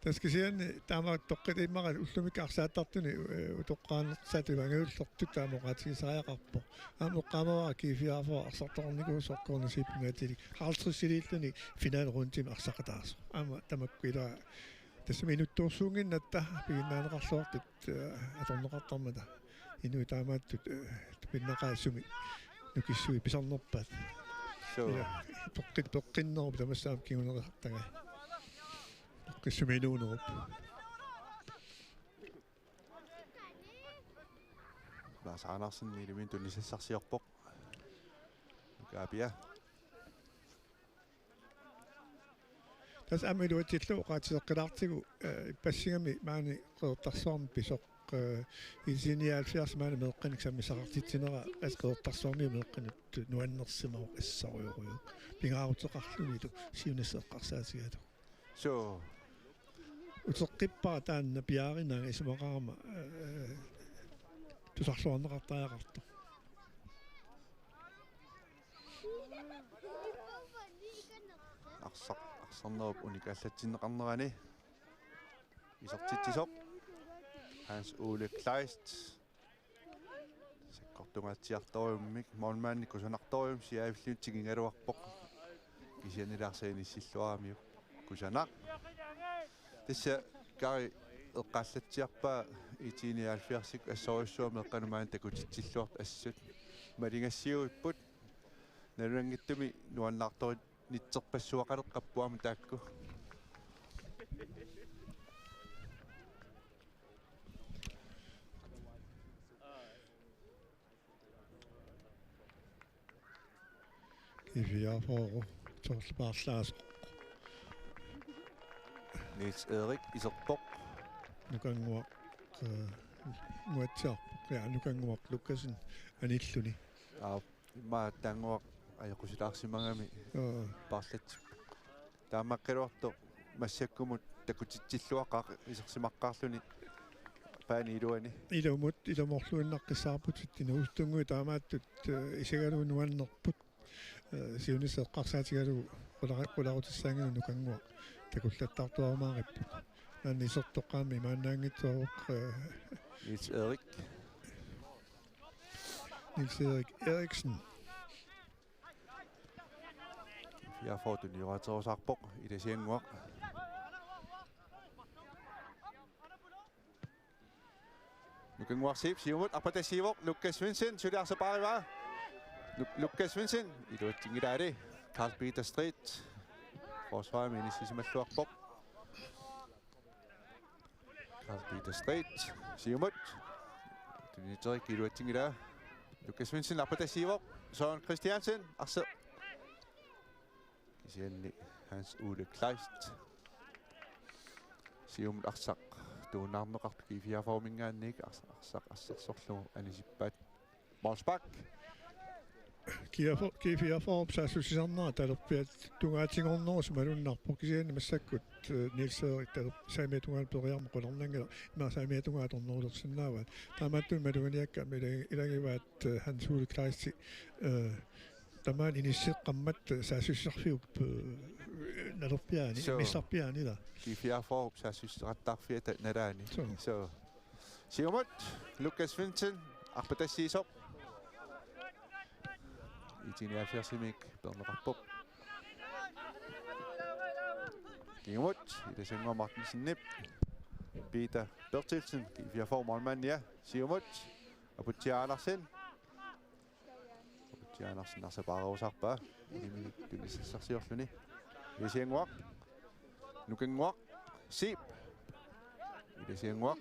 Tassa kisianni taama toqqit immaqa ullumikkut arsaattartuni, eh, utoqqaannartussaattut angajullertut taama oqaatigisariaqarpoq. Aamma eqqaamavara G fireogfyrre arsartoqarnikuusoq cornersi pingaarutilik halvtredsiliilluni finale rundemi arsaqataasoq. Aamma tamakku ila tassami inuttuussuunnginnatta piginnaaneqarluartut, eh, atorneqartarmata. Inuit taamaattut, eh, tupinnaqaat sumi nukissui pisarnerpaat. So. Ila, peqqit-, peqqinnerup tamassaamik kingunerisartagai. Peqqissumi inuunerup. Lars Andersen ilumut tunisassarsiorpoq. Nuka Apia. Tassa aamma iluatsillugu oqaatigeqqaartigu, eh, ippassigami maani Qeqertarsuarmi pisoq, eh, I T nioghalvfjerds maani meeqqanik sammissaqartitsinera, tassa Qeqertarsuarmi meeqqanut nuannersimavoq assorujorujuuvoq. Pingaaruteqarlunilu siunissaq eqqarsaatigalugu. So. Uteqqippara taanna piaarinagu isumaqarama, eh, tusarluarneqartariaqartoq. Arsaq, arsarnerup unikaallatsinneqarnerani isertitsisoq Hans Ole Kleist. Sakkortungaatsiartorujummik, målmandi kusanartorujummik siaavilluni tikingaluarpoq. Kisianni arsaq inissilluaramiuk kusanaq. Tassa Kari eqqaallatsiarpaa I T nioghalvfjerds assorujussuaq meeqqanut maani takutitsilluartut assut. Maligassiuipput. Nalunanngitsumik nuannaartorinitserpassuaqaleqqapput aamma taakku. G fireogfyrre, soorlu paarlaasoq. Niels Erik iserpoq. Nukannguaq, øh, nuatsiarpoq. Ja, Nukannguaq Lukassen anilluni. Aap, immaqa Tannguaq ajoqusilaarsimagami. Joo. Paarlatsippoq. Taamaakkaluartoq massakkumut takutitsilluaqaaq isersimaqqaarluni paani iluani. Ilumut, ilumorluinnaqqissaarputit inuusuttunnguit taamaattut, øh, isigalugu nuannerput. Øh, siunissaq eqqarsaatigalugu qula-, qularutissaanngilaq Nukannguaq takullattartuarumaaripput. Naani isertoqqaami imaannaanngitsoq, øh, Niels Erik. Niels Erik Eriksen. G fireogfyrre tunnioraaterusaarpoq Ilasiannguaq. Nukannguaq Zeeb siumut arpatassiivoq, Lukas Svendsen suli arsaq paarivaa. Lu-, Lukas Svendsen iluatsinngilaali. Carl Peter Street forsvarimi inissisimalluarpoq. Carl Peter Street siumut. Tunniuterik iluatsinngilaa. Lukas Svendsen arpatassiivoq. Søren Christiansen arsaq. Kisianni Hans Ole Kleist. Siumut arsaq tuunnaarneqartoq G fireogfyrre-minngaanniit ars-, arsaq assersorlugu anisippaat. Målspark. G fireogfyrre, G fireogfyrre saassussisarnera talerpiata tungaatigoornerusumik malunnarpoq kisianni massakkut, øh, Niels Erik taler-, saamiata tungaanut periarmat qularnanngilaq, ima saamiata tungaa atornerulersinnaavaat. Taamaattumik maluginiakkat ila-, ilagivaat, øh, Hans Ole Kleist, øh, tamaani inisseqqammat, øh, saassussisarfiup, øh, nalerpiaani, suu, missarpiaani ila. G fireogfyrre saassussisaqattaarfiata nalaani. Suu. Suu. Siumut, Lukas Svendsen, arpatassiisoq. I T nioghalvfjerds-imik peerneqarpoq. Kingumut, Ilasiannguaq Martinsenip. Peter Berthelsen, G fireogfyrre-målmandia. Siumut, Aputsiaq Andersen. Aputsiaq Andersen arsaq paarerusaarpaa. Unimi tunisassarsiorluni. Ilasiannguaq. Nukannguaq. Zeeb. Ilasiannguaq.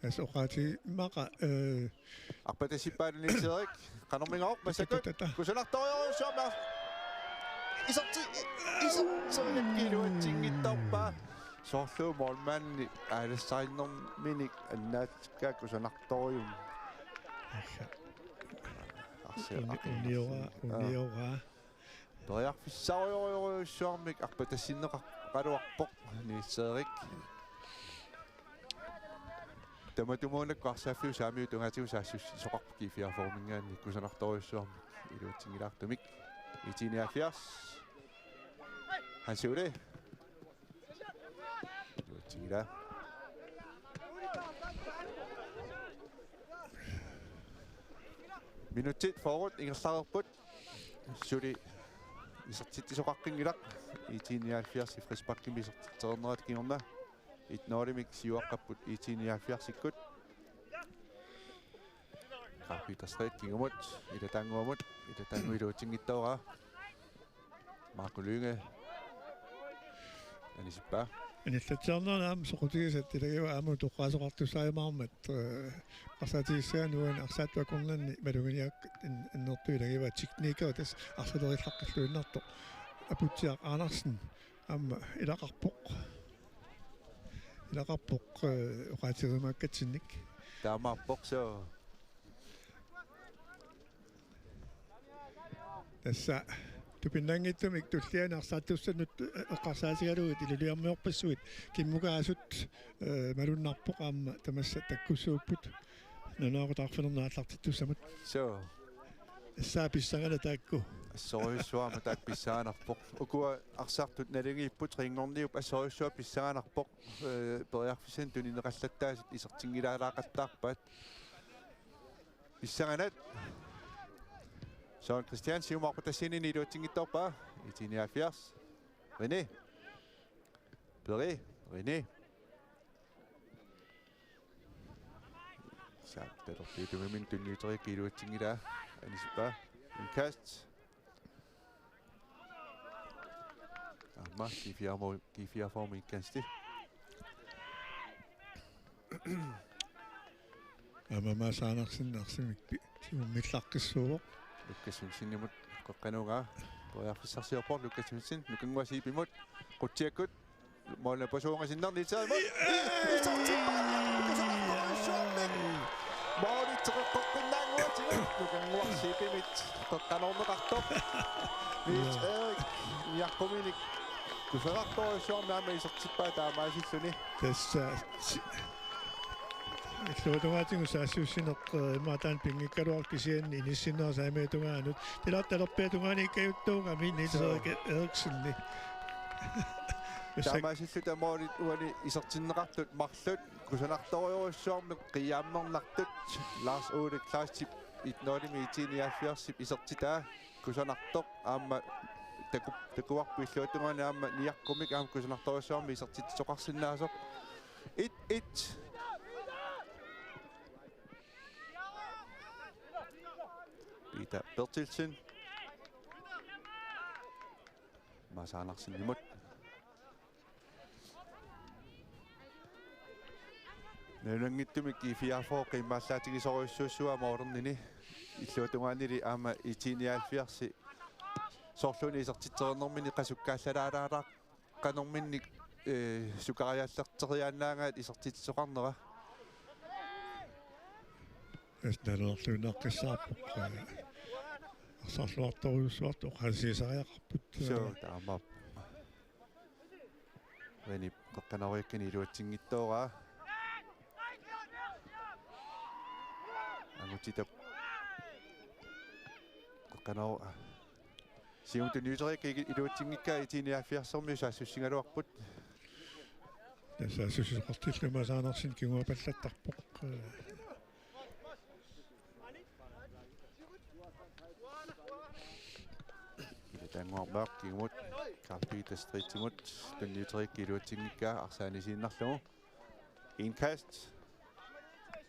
Tassa oqaatigimmaqaaq, øh, arpatassippaaluni Niels Erik. Qanormigooq massakkut. Tata. Kusanartorujussuarmik. Iserti-, iserteriarlugu iluatsinngitsoorpaa. Soorlu målmandi aalassarinerminik annaat- Kaa kusanartorujummik. Assa. Arsi-, un-, arsi-, unioraa, aa, unioraa. Periarfissarujorujussuarmik arpatassinneqaraluarpoq Niels Erik. Tamatumuunakkut arsaaffiup saamiata tungaatigut saassussisoqarpoq G fireogfyrre-minngaanniit kusanartorujussuarmik iluatsinngilaartumik. I T nioghalvfjerds. Hans Ole. Iluatsinngilaa. Minutsit fyrre ingerlareerput. Suli isertitsisoqaqqinngilaq. I T nioghalvfjerds frisparkimik isertitsereernerata kingorna. Et nul-imik siuaqqapput I T nioghalvfjerds-ikkut. Carl Peter Street kingumut, Ilataannguamut, Ilataannguaq iluatsinngitsoorpaa. Marco Lynge. Anisippaa. Anillatsiarnerani aamma soqutigisat ilagivaat aamma toqqaasoqartussaajumaarmat, øh, eqqarsaatigissagaanni uani arsaattut akornanni maluginiakkat an-, annertuut ilagivaat teknikeri tassa arsalerillaqqilluinnartoq. Aputsiaq Andersen aamma ilaqarpoq. Ilaqarpoq, øh, oqaatigiumaakkatsinnit. Taamaappoq suu. Tassa tupinnanngitsumik tulliani arsaattussannut, øh, eqqarsaatigalugit iluliarmiorpassuit kimmukaasut, øh, malunnarpoq aamma tamassa takkussuupput. Nanoq taarfilerneq aallartittussamut. Suu. Assaa pissanganaq taakku. Assorujussuaq aamma taakku pissanganarpoq. Ukua arsartut naligiipput, rinngorniup assorujussuaq pissanganarpoq. Ee, periarfissanik tunineqallattaasut isertinngilaalaaqattaarpaat. Pissanganaq. Søren Christian siumut arpatassinnini iluatsinngitsoorpaa. I T nioghalvfjerds. René. Peri. René. Saap talerpiata tungaanut tunniuteriikka iluatsinngilaa. Anisippaa. Indkast. Aamma G fireogfyrre-, G fireogfyrre-mut indkasti. Aamma Mads Andersen arsamik pi-, siumut millaqqissuuvoq. Lukas Svendsenimut qeqqanooraa. Periarfissarsiorpoq Lukas Svendsen. Nukannguaq Zeebimut. Qutsiakkut. Målmand på Søren Sinner, Niels Erik. Mål! Isertippaat! Kusanartorujussuarmik! Målip teqeqqoqqinnaannguatigut Nukannguaq Zeebimit qeqqanoorneqartoq. Niels Erik niaqquminik kusanartorujussuarmik aamma isertippaa taamaasilluni. Tassa si-, illuatungaatigut saassussineq, eh, immaqa taanna pinngikkaluarpoq kisianni inissinnera saamiata tungaanut. Tila talerpiata tungaanut ikkajuttuugami Niels Erik Eriksenip. Taamaasilluta målit uani isertinneqartut marluk kusanartorujussuarmik qiimmernartut Lars Ole Kleistip et nul-imi I T nioghalvfjerdsip isertitaa kusanartoq aamma taku-, takuarput illuatungaani aamma niaqqummik aamma kusanartorujussuarmik isertitsisoqarsinnaasoq. Et et. Peter Bertelsen. Mads Andersenimut. Nalunanngitsumik G fireogfyrre qiimmallaatigisorujussuussuaa målernini. Illuatungaanili aamma I T nioghalvfjerds soorluuna isertitserinerminni qasukkaallalaalaaqanerminni, eh, sukariallarteriaannaagaat isertitsisoqarnera. Tassa nalorluinnaqqissaarpoq, eh, arsarluartorujussuartut oqaasiisariaqarput. Suu, taamaappoq. Renip qeqqanooriakkani iluatsinngitsooraa. Angutitap qeqqanoo-, siumut tunniuteriikka iluatsinngikkaa I T nioghalvfjerdsermiut saassussigaluarput. Tassa saassussisoqartillugu Mads Andersen kinguapallattarpoq. Ila Tannguaq Mørch kingumut, Karl Peter Stridtimut, tunniuteriikka iluatsinngikkaa arsaq anisiinnarlugu. Indkast.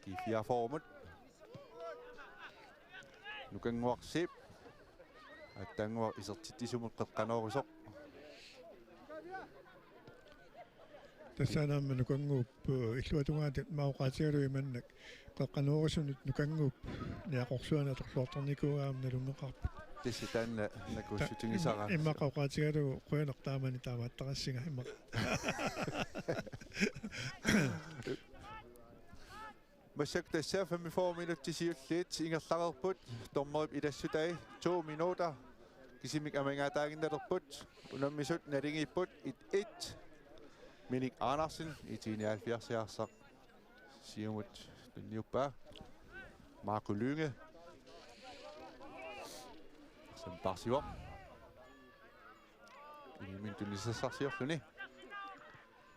G fireogfyrre-mut. Nukannguaq Zeeb. Aatsaannguaq isertitsisumut qeqqanoorisoq. Tassaana aamma Nukannguup, eh, illuatungaatigut aamma oqaatigalugu imannak qeqqanoorisunut Nukannguup niaqorsuani atorluartarnikuugaat aamma nalunngeqaarput. Tassa taanna nakuussutigisara. Ta-, immaqa oqaatigalugu qujanaq taamani taamaattarisinga immaqa. Massakkut tassa femogfyrre minutsit siulliit ingerlareerput, dommerip ilassutai to minutter kisimik amigaataaginnalerput, unammisut naligiipput et et. Minik Andersen, I T nioghalvfjerds arsaq siumut tunniuppaa. Marco Lynge. Som Barsior. Inummik tunniussisarsiorluni.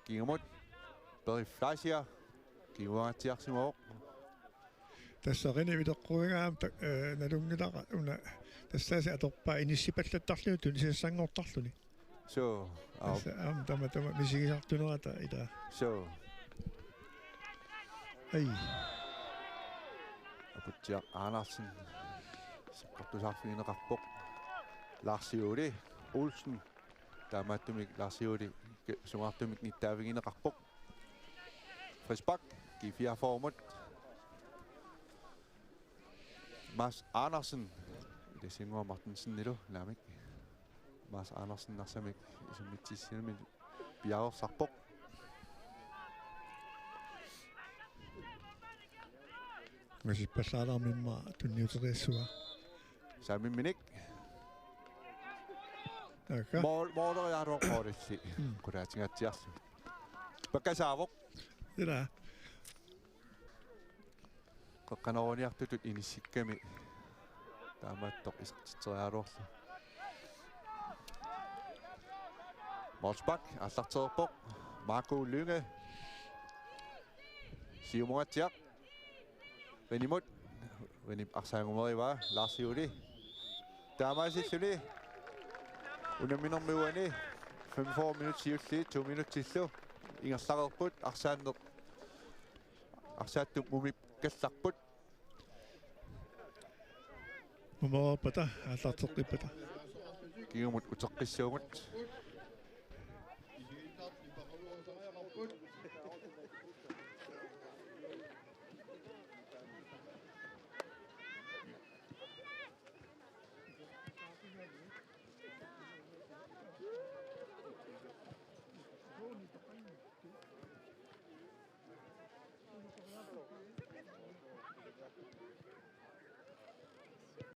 Kingumut Peri Fleischer. Kinguangaatsiarsimavoq. Tassa Renip ileqquigaangama ta-, eh, nalunngilara una tassaasi atorpaa inissipallattarluni tunisassanngortarluni. Suu, aap. Tassa aamma tamatuma misigisartunerata ila. Suu. Ai. Aputsiaq Andersen. Sakkortusaarfigineqarpoq. Larsi Ole Olsen. Taamaattumik Larsi Ole ke-, sungaartumik nittaavigineqarpoq. Frispark, G fireogfyrre-mut. Mads Andersen. Ilassinnguaq Martinsenilu naamik. Mads Andersen arsamik isimmitsissinermi piareersarpoq. Masippallaalaarmimma tunniuteriassua. Saamimminik. Aka. Mål, måleriaaruaq målilli. Mm. Qulaatingaatsiarluni. Pakkasaavoq. Ila. Qeqqanooruniartutut inissikkami Taamaattoq isertitseriaraluarlugu. Mols Bak aallartereerpoq. Marco Lynge. Siumukatsiaq. Venimut. Venip arsaanngumerivaa. Lars Juuli. Taamaasilluni. Unamminermi uani. Femogfyrre minutsit siulliit, to minutsillu. Ingerlareerput. Arsaanneq. Arsaattumut mumikkallarput. Mumereerpata, aallarteqqippata. Kingumut uteqqissuugut.